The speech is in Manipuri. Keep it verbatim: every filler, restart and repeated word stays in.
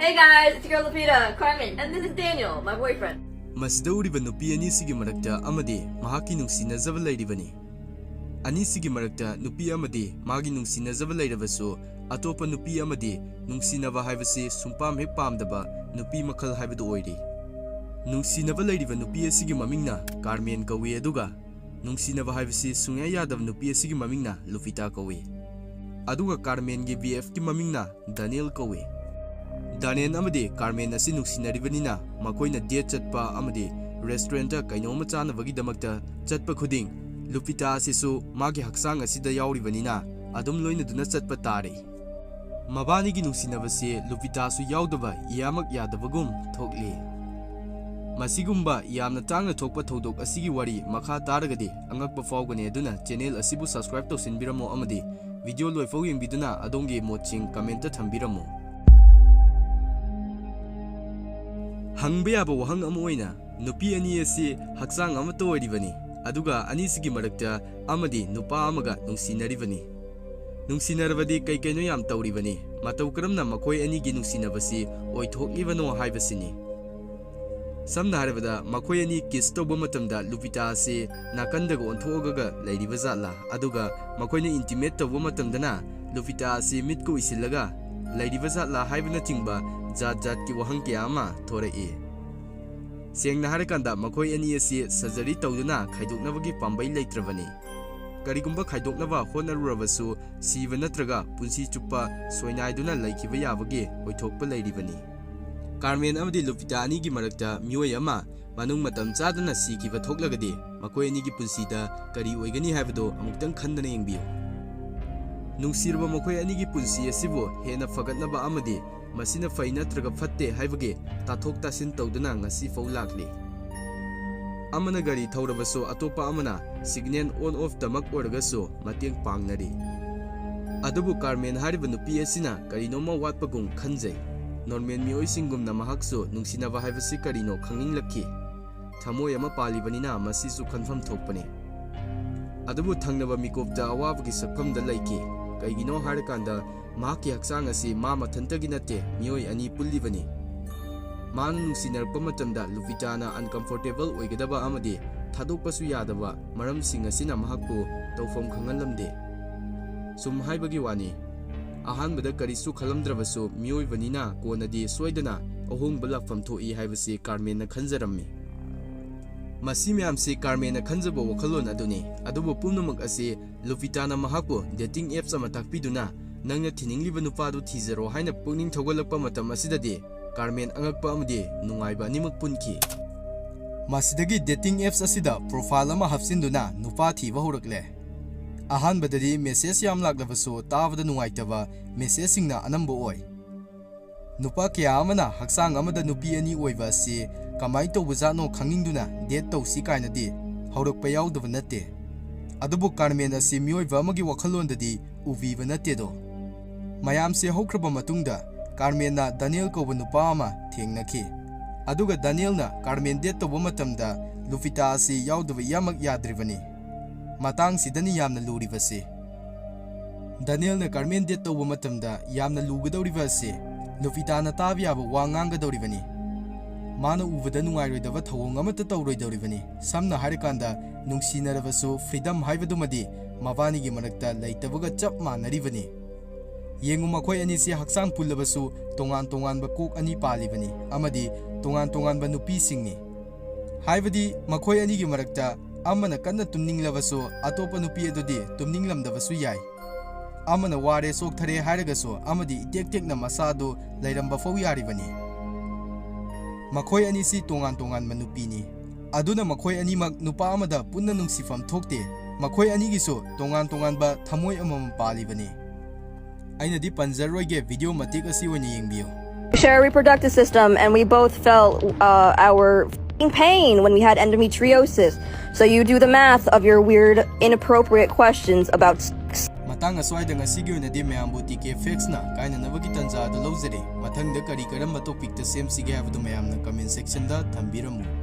Hey guys, it's your girl Lupita, Carmen, and this is Daniel, my boyfriend. ꯃꯁꯤꯗ ꯎꯔꯤꯕ ꯅꯨꯄꯤ ꯑꯅꯤꯁꯤꯒꯤ ꯃꯔꯛꯇ ꯑꯃꯗꯤ ꯃꯍꯥꯛꯀꯤ ꯅꯨꯡꯁꯤꯅꯖꯕ ꯂꯩꯔꯤꯕꯅꯤ꯫ ꯑꯅꯤꯁꯤꯒꯤ ꯃꯔꯛꯇ ꯅꯨꯄꯤ ꯑꯃꯗꯤ ꯃꯥꯒꯤ ꯅꯨꯡꯁꯤꯅꯖꯕ ꯂꯩꯔꯕꯁꯨ, ꯑꯇꯣꯞꯄ ꯅꯨꯄꯤ ꯑꯃꯗꯤ ꯅꯨꯡꯁꯤꯅꯕ ꯍꯥꯏꯕꯁꯤ ꯁꯨꯡꯄꯥꯝ ꯍꯦꯛ ꯄꯥꯝꯗꯕ ꯅꯨꯄꯤ ꯃꯈꯜ ꯍꯥꯏꯕꯗꯨ ꯑꯣꯏꯔꯤ꯫ ꯅꯨꯡꯁꯤꯅꯕ ꯂꯩꯔꯤꯕ ꯅꯨꯄꯤ ꯑꯁꯤꯒꯤ ꯃꯃꯤꯡꯅ ꯀꯥꯔꯃꯦꯟ ꯀꯧꯏ, ꯑꯗꯨꯒ ꯅꯨꯡꯁꯤꯅꯕ ꯍꯥꯏꯕꯁꯤ ꯁꯨꯡꯌꯥ ꯌꯥꯗꯕ ꯅꯨꯄꯤ ꯑꯁꯤꯒꯤ ꯃꯃꯤꯡꯅ ꯂꯨꯄꯤꯇꯥ ꯀꯧꯏ꯫ ꯑꯗꯨꯒ ꯀꯥꯔꯃꯦꯟꯒꯤ ꯕꯤ ꯑꯦꯐꯀꯤ ꯃꯃꯤꯡꯅ ꯗꯥꯅꯤꯌꯦꯜ ꯀꯧꯏ꯫ ꯗꯥꯅꯤꯌꯦꯜ ꯑꯃꯗꯤ ꯀꯥꯔꯃꯦꯟ ꯑꯁꯤ ꯅꯨꯡꯁꯤꯅꯔꯤꯕꯅꯤꯅ, ꯃꯈꯣꯏꯅ ꯗꯦꯠ ꯆꯠꯄ ꯑꯃꯗꯤ ꯔꯦꯁꯇꯨꯔꯦꯟꯠꯇ ꯀꯩꯅꯣꯝꯃ ꯆꯥꯅꯕꯒꯤꯗꯃꯛꯇ ꯆꯠꯄ ꯈꯨꯗꯤꯡ, ꯂꯨꯄꯤꯇꯥ ꯑꯁꯤꯁꯨ ꯃꯥꯒꯤ ꯍꯛꯆꯥꯡ ꯑꯁꯤꯗ ꯌꯥꯎꯔꯤꯕꯅꯤꯅ ꯑꯗꯨꯝ ꯂꯣꯏꯅꯗꯨꯅ ꯆꯠꯄ ꯇꯥꯔꯦ꯫ ꯃꯕꯥꯅꯤꯒꯤ ꯅꯨꯡꯁꯤꯅꯕꯁꯤ ꯂꯨꯄꯤꯇꯥꯁꯨ ꯌꯥꯎꯗꯕ ꯏꯌꯥꯃꯛ ꯌꯥꯗꯕꯒꯨꯝ ꯊꯣꯛꯂꯤ꯫ ꯃꯁꯤꯒꯨꯝꯕ ꯌꯥꯝꯅ ꯇꯥꯡꯅ ꯊꯣꯛꯄ ꯊꯧꯗꯣꯛ ꯑꯁꯤꯒꯤ ꯋꯥꯔꯤ ꯃꯈꯥ ꯇꯥꯔꯒꯗꯤ ꯑꯉꯛꯄ ꯐꯥꯎꯒꯅꯤ, ꯑꯗꯨꯅ ꯆꯦꯅꯦꯜ ꯑꯁꯤꯕꯨ ꯁꯕꯁꯀ꯭ꯔꯥꯏꯕ ꯇꯧꯁꯤꯟꯕꯤꯔꯝꯃꯣ ꯑꯃꯗꯤ ꯚꯤꯗꯤꯑꯣ ꯂꯣꯏꯐꯥꯎ ꯌꯦꯡꯕꯤꯗꯨꯅ ꯑꯗꯣꯝꯒꯤ ꯃꯣꯠꯁꯤꯡ ꯀꯃꯦꯟꯠꯇ ꯊꯝꯕꯤꯔꯝꯃꯨ꯫ ꯍꯪꯕ ꯌꯥꯕ ꯋꯥꯍꯪ ꯑꯃ ꯑꯣꯏꯅ, ꯅꯨꯄꯤ ꯑꯅꯤ ꯑꯁꯤ ꯍꯛꯆꯥꯡ ꯑꯃꯠꯇ ꯑꯣꯏꯔꯤꯕꯅꯤ, ꯑꯗꯨꯒ ꯑꯅꯤꯁꯤꯒꯤ ꯃꯔꯛꯇ ꯑꯃꯗꯤ ꯅꯨꯄꯥ ꯑꯃꯒ ꯅꯨꯡꯁꯤꯅꯔꯤꯕꯅꯤ꯫ ꯅꯨꯡꯁꯤꯅꯔꯕꯗꯤ ꯀꯩ ꯀꯩꯅꯣ ꯌꯥꯝ ꯇꯧꯔꯤꯕꯅꯤ꯫ ꯃꯇꯧ ꯀꯔꯝꯅ ꯃꯈꯣꯏ ꯑꯅꯤꯒꯤ ꯅꯨꯡꯁꯤꯅꯕꯁꯤ ꯑꯣꯏꯊꯣꯛꯂꯤꯕꯅꯣ ꯍꯥꯏꯕꯁꯤꯅꯤ꯫ ꯁꯝꯅ ꯍꯥꯏꯔꯕꯗ, ꯃꯈꯣꯏ ꯑꯅꯤ ꯀꯤꯁ ꯇꯧꯕ ꯃꯇꯝꯗ ꯂꯨꯄꯤꯇꯥ ꯑꯁꯤ ꯅꯥꯀꯟꯗꯒ ꯑꯣꯟꯊꯣꯛꯑꯒ ꯂꯩꯔꯤꯕ ꯖꯥꯠꯂꯥ? ꯑꯗꯨꯒ ꯃꯈꯣꯏꯅ ꯏꯟꯇꯤꯃꯦꯠ ꯇꯧꯕ ꯃꯇꯝꯗꯅ ꯂꯨꯄꯤꯇꯥ ꯑꯁꯤ ꯃꯤꯠꯀ ꯎꯏꯁꯤꯜꯂꯒ ꯂꯩꯔꯤꯕ ꯖꯥꯠꯂꯥ ꯍꯥꯏꯕꯅꯆꯤꯡꯕ ꯖꯥꯠ ꯖꯥꯠꯀꯤ ꯋꯥꯍꯪ ꯀꯌꯥ ꯑꯃ ꯊꯣꯔꯛꯏ꯫ ꯁꯦꯡꯅ ꯍꯥꯏꯔꯀꯥꯟꯗ, ꯃꯈꯣꯏ ꯑꯅꯤ ꯑꯁꯤ ꯁꯔꯖꯔꯤ ꯇꯧꯗꯨꯅ ꯈꯥꯏꯗꯣꯛꯅꯕꯒꯤ ꯄꯥꯝꯕꯩ ꯂꯩꯇ꯭ꯔꯕꯅꯤ꯫ ꯀꯔꯤꯒꯨꯝꯕ ꯈꯥꯏꯗꯣꯛꯅꯕ ꯍꯣꯠꯅꯔꯨꯔꯕꯁꯨ, ꯁꯤꯕ ꯅꯠꯇ꯭ꯔꯒ ꯄꯨꯟꯁꯤ ꯆꯨꯞꯄ ꯁꯣꯏꯅꯥꯏꯗꯨꯅ ꯂꯩꯈꯤꯕ ꯌꯥꯕꯒꯤ ꯑꯣꯏꯊꯣꯛꯄ ꯂꯩꯔꯤꯕꯅꯤ꯫ ꯀꯥꯔꯃꯦꯟ ꯑꯃꯗꯤ ꯂꯨꯄꯤꯇꯥ ꯑꯅꯤꯒꯤ ꯃꯔꯛꯇ ꯃꯤꯑꯣꯏ ꯑꯃ ꯃꯅꯨꯡ ꯃꯇꯝ ꯆꯥꯗꯅ ꯁꯤꯈꯤꯕ ꯊꯣꯛꯂꯒꯗꯤ, ꯃꯈꯣꯏ ꯑꯅꯤꯒꯤ ꯄꯨꯟꯁꯤꯗ ꯀꯔꯤ ꯑꯣꯏꯒꯅꯤ ꯍꯥꯏꯕꯗꯨ ꯑꯃꯨꯛꯇꯪ ꯈꯟꯗꯅ ꯌꯦꯡꯕꯤꯌꯨ꯫ ꯅꯨꯡꯁꯤꯔꯕ ꯃꯈꯣꯏ ꯑꯅꯤꯒꯤ ꯄꯨꯟꯁꯤ ꯑꯁꯤꯕꯨ ꯍꯦꯟꯅ ꯐꯒꯠꯅꯕ ꯑꯃꯗꯤ ꯃꯁꯤꯅ ꯐꯩ ꯅꯠꯇ꯭ꯔꯒ ꯐꯠꯇꯦ ꯍꯥꯏꯕꯒꯤ ꯇꯥꯊꯣꯛ ꯇꯥꯁꯤꯟ ꯇꯧꯗꯨꯅ ꯉꯁꯤ ꯐꯥꯎ ꯂꯥꯛꯂꯤ꯫ ꯑꯃꯅ ꯒꯥꯔꯤ ꯊꯧꯔꯕꯁꯨ, ꯑꯇꯣꯞꯄ ꯑꯃꯅ ꯁꯤꯒꯅꯦꯜ ꯑꯣꯟ ꯑꯣꯐ ꯇꯃꯛ ꯑꯣꯏꯔꯒꯁꯨ ꯃꯇꯦꯡ ꯄꯥꯡꯅꯔꯤ꯫ ꯑꯗꯨꯕꯨ ꯀꯥꯔꯃꯦꯟ ꯍꯥꯏꯔꯤꯕ ꯅꯨꯄꯤ ꯑꯁꯤꯅ ꯀꯔꯤꯅꯣꯝꯃ ꯋꯥꯠꯄꯒꯨꯝ ꯈꯟꯖꯩ꯫ ꯅꯣꯔꯃꯦꯜ ꯃꯤꯑꯣꯏꯁꯤꯡꯒꯨꯝꯅ ꯃꯍꯥꯛꯁꯨ ꯅꯨꯡꯁꯤꯅꯕ ꯍꯥꯏꯕꯁꯤ ꯀꯔꯤꯅꯣ ꯈꯪꯅꯤꯡꯂꯛꯈꯤ꯫ ꯊꯃꯣꯏ ꯑꯃ ꯄꯥꯜꯂꯤꯕꯅꯤꯅ ꯃꯁꯤꯁꯨ ꯈꯟꯐꯝ ꯊꯣꯛꯄꯅꯤ꯫ ꯑꯗꯨꯕꯨ ꯊꯪꯅꯕ ꯃꯤꯀꯨꯞꯇ ꯑꯋꯥꯕꯒꯤ ꯁꯛꯐꯝꯗ ꯂꯩꯈꯤ꯫ ꯀꯩꯒꯤꯅꯣ ꯍꯥꯏꯔꯀꯥꯟꯗ, ꯃꯍꯥꯛꯀꯤ ꯍꯛꯆꯥꯡ ꯑꯁꯤ ꯃꯥ ꯃꯊꯟꯇꯒꯤ ꯅꯠꯇꯦ, ꯃꯤꯑꯣꯏ ꯑꯅꯤ ꯄꯨꯜꯂꯤꯕꯅꯤ꯫ ꯃꯥꯅ ꯅꯨꯡꯁꯤꯅꯔꯛꯄ ꯃꯇꯝꯗ ꯂꯨꯐꯤꯇꯥꯅ uncomfortable ꯑꯣꯏꯒꯗꯕ ꯑꯃꯗꯤ ꯊꯥꯗꯣꯛꯄꯁꯨ ꯌꯥꯗꯕ ꯃꯔꯝꯁꯤꯡ ꯑꯁꯤꯅ ꯃꯍꯥꯛꯄꯨ ꯇꯧꯐꯝ ꯈꯪꯍꯜꯂꯝꯗꯦ꯫ ꯁꯨꯝ ꯍꯥꯏꯕꯒꯤ ꯋꯥꯅꯤ꯫ ꯑꯍꯥꯟꯕꯗ ꯀꯔꯤꯁꯨ ꯈꯜꯂꯝꯗ꯭ꯔꯕꯁꯨ, ꯃꯤꯑꯣꯏꯕꯅꯤꯅ ꯀꯣꯟꯅꯗꯤ ꯁꯣꯏꯗꯅ ꯑꯍꯣꯡꯕ ꯂꯥꯛꯐꯝ ꯊꯣꯛꯏ ꯍꯥꯏꯕꯁꯤ ꯀꯥꯔꯃꯦꯟꯅ ꯈꯟꯖꯔꯝꯃꯤ꯫ ꯃꯁꯤ ꯃꯌꯥꯝꯁꯤ ꯀꯥꯔꯃꯦꯟꯅ ꯈꯟꯖꯕ ꯋꯥꯈꯜꯂꯣꯟ ꯑꯗꯨꯅꯤ꯫ ꯑꯗꯨꯕꯨ ꯄꯨꯝꯅꯃꯛ ꯑꯁꯤ ꯂꯨꯐꯤꯇꯥꯅ ꯃꯍꯥꯛꯄꯨ dating apps ꯑꯃ ꯇꯥꯛꯄꯤꯗꯨꯅ, "ꯅꯪꯅ ꯊꯤꯅꯤꯡꯂꯤꯕ ꯅꯨꯄꯥꯗꯨ ꯊꯤꯖꯔꯣ" ꯍꯥꯏꯅ ꯄꯨꯛꯅꯤꯡ ꯊꯧꯒꯠꯂꯛꯄ ꯃꯇꯝ ꯑꯁꯤꯗꯗꯤ, ꯀꯥꯔꯃꯦꯟ ꯑꯉꯛꯄ ꯑꯃꯗꯤ ꯅꯨꯡꯉꯥꯏꯕ ꯑꯅꯤꯃꯛ ꯄꯨꯟꯈꯤ꯫ ꯃꯁꯤꯗꯒꯤ dating apps ꯑꯁꯤꯗ profile ꯑꯃ ꯍꯥꯞꯆꯤꯟꯗꯨꯅ ꯅꯨꯄꯥ ꯊꯤꯕ ꯍꯧꯔꯛꯂꯦ꯫ ꯑꯍꯥꯟꯕꯗꯗꯤ message ꯌꯥꯝ ꯂꯥꯛꯂꯕꯁꯨ, ꯇꯥꯕꯗ ꯅꯨꯡꯉꯥꯏꯇꯕ messageꯁꯤꯡꯅ ꯑꯅꯝꯕ ꯑꯣꯏ꯫ ꯅꯨꯄꯥ ꯀꯌꯥ ꯑꯃꯅ ꯍꯛꯆꯥꯡ ꯑꯃꯗ ꯅꯨꯄꯤ ꯑꯅꯤ ꯑꯣꯏꯕ ꯑꯁꯤ ꯀꯃꯥꯏ ꯇꯧꯕꯖꯥꯠꯅꯣ ꯈꯪꯅꯤꯡꯗꯨꯅ date ꯇꯧꯁꯤ ꯀꯥꯏꯅꯗꯤ ꯍꯧꯔꯛꯄ ꯌꯥꯎꯗꯕ ꯅꯠꯇꯦ꯫ ꯑꯗꯨꯕꯨ ꯀꯥꯔꯃꯦꯟ ꯑꯁꯤ ꯃꯤꯑꯣꯏꯕ ꯑꯃꯒꯤ ꯋꯥꯈꯜꯂꯣꯟꯗꯗꯤ ꯎꯕꯤꯕ ꯅꯠꯇꯦꯗꯣ꯫ ꯃꯌꯥꯝꯁꯤ ꯍꯧꯈ꯭ꯔꯕ ꯃꯇꯨꯡꯗ, ꯀꯥꯔꯃꯦꯟꯅ ꯗꯥꯅꯤꯌꯦꯜ ꯀꯧꯕ ꯅꯨꯄꯥ ꯑꯃ ꯊꯦꯡꯅꯈꯤ꯫ ꯑꯗꯨꯒ ꯗꯥꯅꯤꯌꯦꯜꯅ ꯀꯥꯔꯃꯦꯟ date ꯇꯧꯕ ꯃꯇꯝꯗ ꯂꯨꯐꯤꯇꯥ ꯑꯁꯤ ꯌꯥꯎꯗꯕ ꯏꯌꯥꯃꯛ ꯌꯥꯗ꯭ꯔꯤꯕꯅꯤ꯫ ꯃꯇꯥꯡꯁꯤꯗꯅꯤ ꯌꯥꯝꯅ ꯂꯨꯔꯤꯕꯁꯤ꯫ ꯗꯥꯅꯤꯌꯦꯜꯅ ꯀꯥꯔꯃꯦꯟ date ꯇꯧꯕ ꯃꯇꯝꯗ ꯌꯥꯝꯅ ꯂꯨꯒꯗꯧꯔꯤꯕ ꯑꯁꯤ, ꯂꯨꯐꯤꯇꯥꯅ ꯇꯥꯕ ꯌꯥꯕ ꯋꯥ ꯉꯥꯡꯒꯗꯧꯔꯤꯕꯅꯤ꯫ ꯃꯥꯅ ꯎꯕꯗ ꯅꯨꯡꯉꯥꯏꯔꯣꯏꯗꯕ ꯊꯧꯑꯣꯡ ꯑꯃꯠꯇ ꯇꯧꯔꯣꯏꯗꯧꯔꯤꯕꯅꯤ꯫ ꯁꯝꯅ ꯍꯥꯏꯔꯀꯥꯟꯗ, ꯅꯨꯡꯁꯤꯅꯔꯕꯁꯨ freedom ꯍꯥꯏꯕꯗꯨꯃꯗꯤ ꯃꯕꯥꯅꯤꯒꯤ ꯃꯔꯛꯇ ꯂꯩꯇꯕꯒ ꯆꯞ ꯃꯥꯟꯅꯔꯤꯕꯅꯤ꯫ ꯌꯦꯡꯉꯨ, ꯃꯈꯣꯏ ꯑꯅꯤꯁꯤ ꯍꯛꯆꯥꯡ ꯄꯨꯜꯂꯕꯁꯨ ꯇꯣꯉꯥꯟ ꯇꯣꯉꯥꯟꯕ ꯀꯣꯛ ꯑꯅꯤ ꯄꯥꯜꯂꯤꯕꯅꯤ ꯑꯃꯗꯤ ꯇꯣꯉꯥꯟ ꯇꯣꯉꯥꯟꯕ ꯅꯨꯄꯤꯁꯤꯡꯅꯤ꯫ ꯍꯥꯏꯕꯗꯤ, ꯃꯈꯣꯏ ꯑꯅꯤꯒꯤ ꯃꯔꯛꯇ ꯑꯃꯅ ꯀꯟꯅ ꯇꯨꯝꯅꯤꯡꯂꯕꯁꯨ, ꯑꯇꯣꯞꯄ ꯅꯨꯄꯤ ꯑꯗꯨꯗꯤ ꯇꯨꯝꯅꯤꯡꯂꯝꯗꯕꯁꯨ ꯌꯥꯏ꯫ ꯑꯃꯅ ꯋꯥꯔꯦ, ꯆꯣꯛꯊꯔꯦ ꯍꯥꯏꯔꯒꯁꯨ, ꯑꯃꯗꯤ ꯏꯇꯦꯛ ꯇꯦꯛꯅ ꯃꯁꯥꯗꯨ ꯂꯩꯔꯝꯕ ꯐꯥꯎ ꯌꯥꯔꯤꯕꯅꯤ꯫ ꯃꯈꯣꯏ ꯑꯅꯤꯁꯤ ꯇꯣꯉꯥꯟ ꯇꯣꯉꯥꯟꯕ ꯅꯨꯄꯤꯅꯤ꯫ ꯑꯗꯨꯅ ꯃꯈꯣꯏ ꯑꯅꯤꯃꯛ ꯅꯨꯄꯥ ꯑꯃꯗ ꯄꯨꯟꯅ ꯅꯨꯡꯁꯤꯐꯝ ꯊꯣꯛꯇꯦ꯫ ꯃꯈꯣꯏ ꯑꯅꯤꯒꯤꯁꯨ ꯇꯣꯉꯥꯟ ꯇꯣꯉꯥꯟꯕ ꯊꯃꯣꯏ ꯑꯃꯃꯝ ꯄꯥꯜꯂꯤꯕꯅꯤ꯫ ꯑꯩꯅꯗꯤ ꯄꯟꯖꯔꯣꯏꯒꯦ, video ꯃꯇꯦꯛ ꯑꯁꯤ ꯑꯣꯏꯅ ꯌꯦꯡꯕꯤꯌꯨ꯫ We share a reproductive system, and we both felt uh, our f***ing pain when we had endometriosis. So you do the math of your weird, inappropriate questions about sex. ꯃꯇꯥꯡ ꯑꯁ꯭ꯋꯥꯏꯗ ꯉꯁꯤꯒꯤ ꯑꯣꯏꯅꯗꯤ ꯃꯌꯥꯝꯕꯨ TK Factsꯅ ꯀꯥꯏꯅꯅꯕꯒꯤ ꯇꯟꯖꯥ ꯑꯗꯨ ꯂꯧꯖꯔꯦ꯫ ꯃꯊꯪꯗ ꯀꯔꯤ ꯀꯔꯝꯕ topicꯇ ꯁꯦꯝꯁꯤꯒꯦ ꯍꯥꯏꯕꯗꯨ ꯃꯌꯥꯝꯅ comment sectionꯗ ꯊꯝꯕꯤꯔꯝꯃꯨ꯫